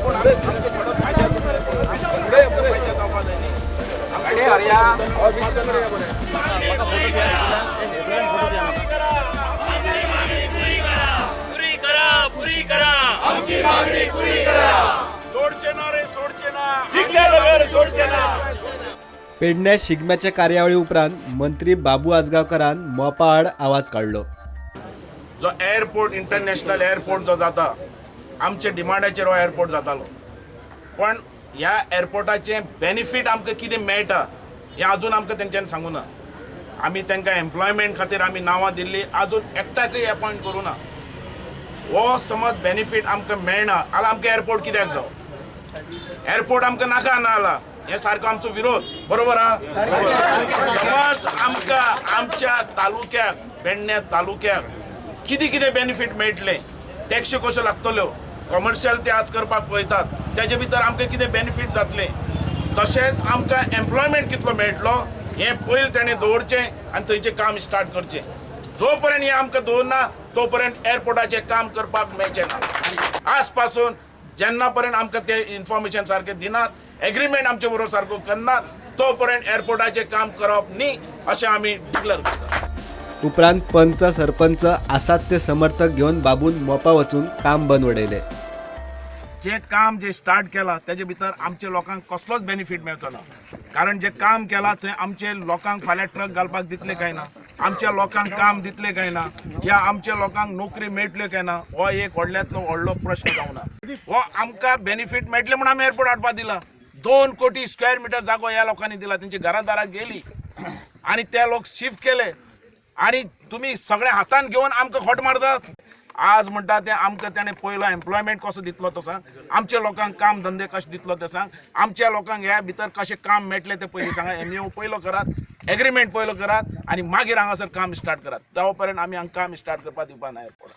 पूण आमचो थोडो फायदो, आमचो फायदो जावपा जाय न्ही. पुरी करा, पुरी करा. आमची मागणी पुरी करा. सोडचे ना रे, सोडचे ना. जिंकल्या बगर सोडचे ना. पेडण्या शिगम्याच्या कार्यावळी उपरांत मंत्री बाबू आजगांवकारान मोपा आड आवाज काडलो. जो एअरपोर्ट, इंटरनॅशनल एअरपोर्ट जो जाता, आमच्या डिमांडाचेर हो एअरपोर्ट जातालो. पण ह्या एअरपोर्टाचें बेनिफीट आमकां कितें मेळटा हें अजून आमकां तेंच्यांनी सांगूं ना. आमी तांकां एम्प्लॉयमेंट खातीर आमी नांवां दिल्ली, अजून एकट्याकय एपॉयंट करूं ना. हो समज बेनिफीट आमकां मेळना जाल्यार आमकां एअरपोर्ट कित्याक जावो? एअरपोर्ट आमकां नाका ना जाला. हे सारको आमचो विरोध, बरोबर आहा? समज आमकां आमच्या तालुक्याक, पेडण्या तालुक्याक कितें कितें बेनिफीट मेळटलें, टॅक्सी कश्यो लागतल्यो, कॉमर्शियल ते आज करपाक पळयतात, तेजे भितर आमकां कितें बेनिफीट जातलें, तशेंच आमकां एम्प्लॉयमेंट कितलो मेळटलो, हें पयलीं तेणें दवरचें आनी थंयचें काम स्टार्ट करचें. जो पर्यंत हें आमकां दवरना तो पर्यंत एअरपोर्टाचें काम करपाक मेळचें ना. आज पासून जेन्ना पर्यंत आमकां ते इन्फॉर्मेशन सारकें दिनात, एग्रीमेंट आमचे बरोबर सारको करनात, तो पर्यंत एअरपोर्टाचें काम करप न्ही अशें आमी डिक्लेअर करतात. उपरांत पंच, सरपंच आसात ते समर्थक घेवन बाबून मोपा वचून काम बंद उडयलें. जे काम जे स्टार्ट केलां तेजे भितर आमच्या लोकांक कसलोच बेनिफीट मेळचो ना, कारण जे काम केलां थंय आमचे लोकांक फाल्यां ट्रक घालपाक दितले काय ना, आमच्या लोकांक काम दितले काय ना, या आमच्या लोकांक नोकरी मेळटल्यो काय ना, हो एक व्हडल्यांतलो व्हडलो प्रश्न जावना. हो आमकां बेनिफीट मेळटलें म्हूण आमी एअरपोर्ट हाडपा दिला. 2 कोटी स्क्वेअर मिटर जागो ह्या लोकांनी दिला. तेंची घरां दारां गेली आनी ते लोक शिफ्ट केले आनी तुमी सगळे हातान घेवन आमकां खोट मारतात. आज म्हणटा ते आमकां तेणें पयलो एम्प्लॉयमेंट कसो दितलो तो सांग, आमच्या लोकांक काम धंदे कशे दितलो ते सांग, आमच्या लोकांक ह्या भितर कशें काम मेळटलें तें पयलीं सांगा. एमयू पयलो करात, एग्रीमेंट पयलो करात आनी मागीर हांगासर काम स्टार्ट करात. तो पर्यंत आमी हांगा काम स्टार्ट करपाक दिवपा ना एअरपोर्ट.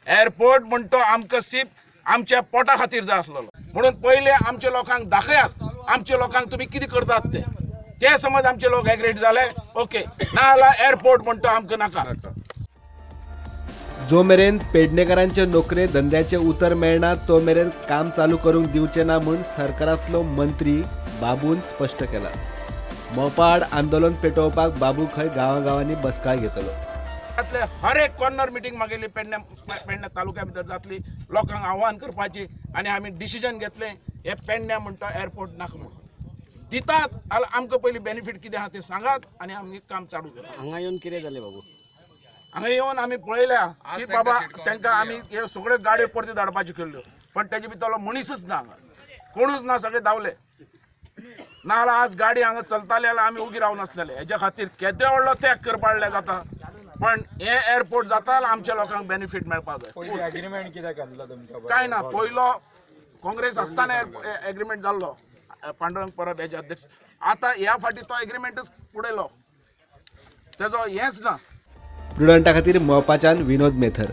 एअरपोर्ट म्हणतो आमकां सिर्फ आमच्या पोटा खातीर जाय आसलेलो. म्हणून पयले आमच्या लोकांक दाखयात, आमच्या लोकांक तुमी कितें करतात ते. ते समज आमचे लोक एग्रीड जाले, ओके. ना जाल्यार एअरपोर्ट म्हणतो आमकां नाका. जो मेरेन पेडणेकारांचे नोकरे धंद्याचे उतर मेळना तो मेरेन काम चालू करूंक दिवचे ना म्हूण सरकारांतलो मंत्री बाबून स्पश्ट केला. मोपा आड आंदोलन पेटोवपाक बाबू खंय गांवागांवांनी बसकाय घेतलो. जातले हर एक कॉर्नर मिटींग मागयली. पेडणे पेडणे तालुक्या भितर जातली, लोकांक आव्हान करपाची आनी आमी डिसिजन घेतलें, हे पेडण्या म्हणटा एअरपोर्ट नाका म्हणून. दितात जाल्यार आमकां पयलीं बेनिफीट कितें आहा तें सांगात आनी आमी काम चालू करतात. हांगा येवन कितें जालें बाबू? हांगा येवन आमी पळयल्या की बाबा तांकां आमी हे सगळ्यो गाडयो परत्यो धाडपाच्यो केल्ल्यो, पण तेजे भितरलो मनीसच ना हांगा, कोणूच ना, सगळे धांवले. ना जाल्यार आज गाडी हांगा चलताली जाल्यार आमी उगी रावनासलेले. हेज्या खातीर केदे व्हडलो त्याग करपा जाता, पण हे एअरपोर्ट जाता जाल्यार आमच्या लोकांक बेनिफीट मेळपाक जाय. एग्रीमेंट कित्याक घातला तुमकां? काय ना, पयलो काँग्रेस आसतना एग्रीमेंट जाल्लो, पांडुरंग परब हेजे अध्यक्ष. आतां ह्या फाटी तो एग्रीमेंटच उडयलो, तेजो हेंच ना. प्रुडंटा खातीर मोपाच्यान विनोद मेथर.